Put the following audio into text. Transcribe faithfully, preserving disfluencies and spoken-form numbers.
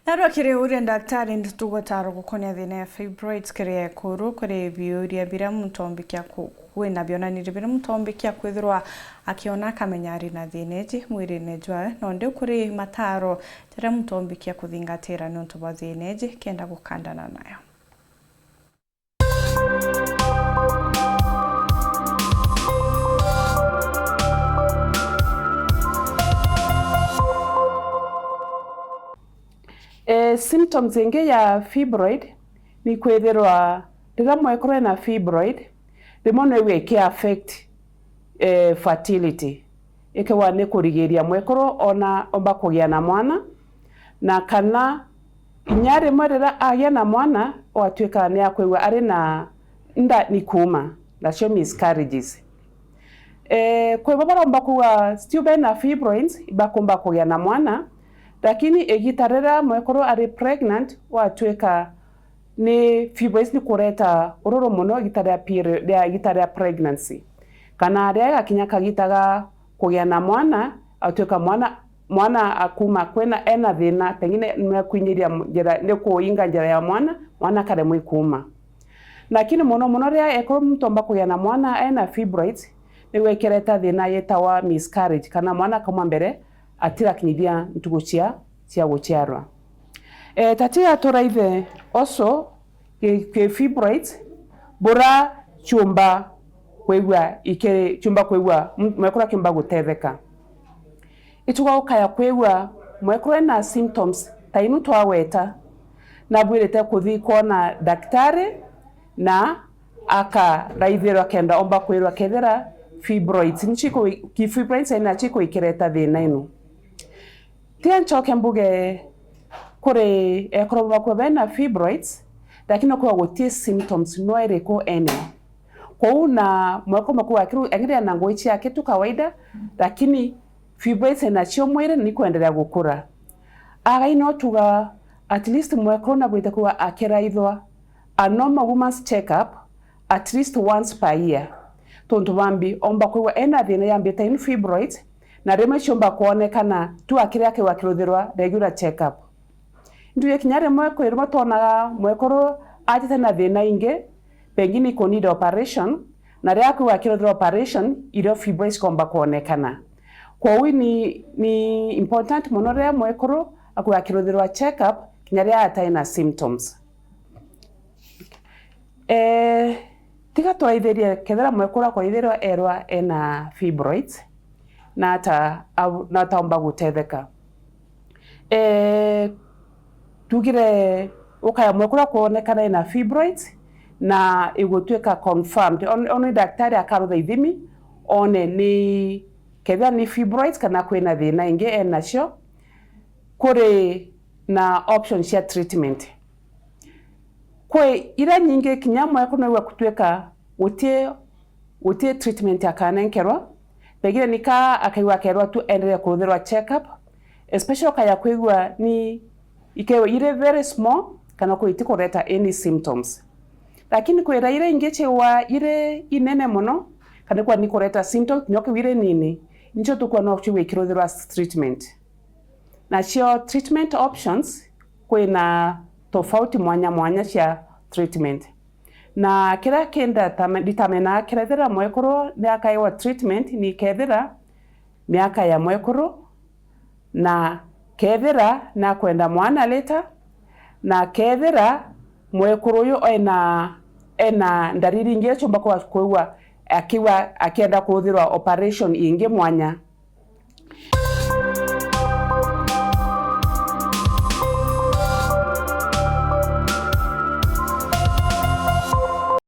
Narua kiri uria ndaktari, nitugutarwa gukonia thina ya fibroids kiri ekuru, kuri biuria biria muntu ombikia ku-, kwina bionanirio biria muntu ombikia kwithirwa akiona akamenya ari na thina iji mwirine jwawe, na undi kuri mataro jaria muntu ombikia kuthingatira niuntu bwa thina iji kenda gukandana nayo. Eh, symptoms ingi ya fibroid ni kwithirwa riria mwekuru ena fibroid, rimwe no igwe iki affect, eh, fertility. Ikethirwa ni kurigiria mwekuru ona omba kugia na mwana, na kana inya rimwe riria agia na mwana, gwatuika ni akwigua ari na nda ni kuuma, nacio miscarriages. Eh, kwi bo baromba kuuga still bena fibroids, ibakumba kugia na mwana, lakini igita riria mwekuru ari pregnant, gwatuika ni fibroids ni kureta ururu mono igita ria period, ria igita ria pregnancy. Kana riria igakinya kagita ga kugia na mwana, atuika mwana, mwana akuma kwina, ena thina, pengine ni akwinyiria njira, ni kuinga njira ya mwana, mwana akaremwa ikuuma. Lakini mono mono riria ekuru muntu omba kugia na mwana ena fibroids, ni gwikireta thina yetawa miscarriage, kana mwana akauma mbere atirakinyithia ntuku cia, cia guciarwa. Eh, tatiga turaithe also ki, ki fibroids, bura ciumba kwigua iki-, ciumba kwigua m-, mwekuru akiumba gutetheka. Ituga ukaya kwigua mwekuru ena symptoms ta inu twagweta, nabwirite kuthi kwona daktari na akaraithirwa kenda omba kwirwa kethira fibroids ni ciku-, ki fibroids ina ciku ikireta thina inu. Tiga ncoke mbuge kuri ekuru bakwa bena fibroids, lakini no kwigua guti symptoms no iriku ene. Kwou na mwekuru makuu akiru engiria na ngugi ciake tu kawaida, lakini fibroids nacio mwiri ni kuendelea gukura. Agai no tuga at least mwekuru na bwite kuga akiraithwa a normal woman's check up at least once per year. Tontu bambi omba kwigua ena thina yambite in fibroids, na rimwe ciumba kwonekana tu akiria akigwa akiruthirwa regular check up. Ntuge kinya rimwe kwi rimwe twonaga mwekuru ajite na thina ingi, pengine iku need operation, na riria akwigua akiruthirwa operation, irio fibroids cikomba kwonekana. Kwou ni, ni important mono riria mwekuru akwigua akiruthirwa check up kinya riria atai na symptoms. Eh, tiga turaithirie kethira mwekuru akwithirwa erwa ena fibroids, na ata au-, na ataomba gutetheka. Eh, tugire ukaya mwekuru akwonekana ena fibroids na igutuika confirmed. On-, onwe daktari akarutha ithimi, one ni kethira ni fibroids kana kwina thina ingi enacio, kuri na options cia treatment. Kwi iria nyingi kinya mwekuru naigua gutuika guti, guti treatment akanenkerwa, pengine nika akaigua akerwa tu endelee kuruthirwa check up, especially ukaya kwigua ni ikewa iri very small kana kwi itikureta any symptoms. Lakini kwira iria ingi ciwa iri inene mono, kana kwa ni kureta symptoms, nyo kiu iri nini, nicio tukwona no ciwe ikiruthirwa as treatment. Nacio treatment options, kwina tofauti mwanya mwanya cia treatment. Na kiria kinda tame-, nditamenaa kirethira mwekuru ni akaewa treatment ni kethira miaka ya mwekuru, na kethira nakwenda mwana later, na kethira mwekuru uyu ena, ena ndariri ingi iria ciumba kwa-, kwigua akiwa akienda kuruthirwa operation ingi mwanya.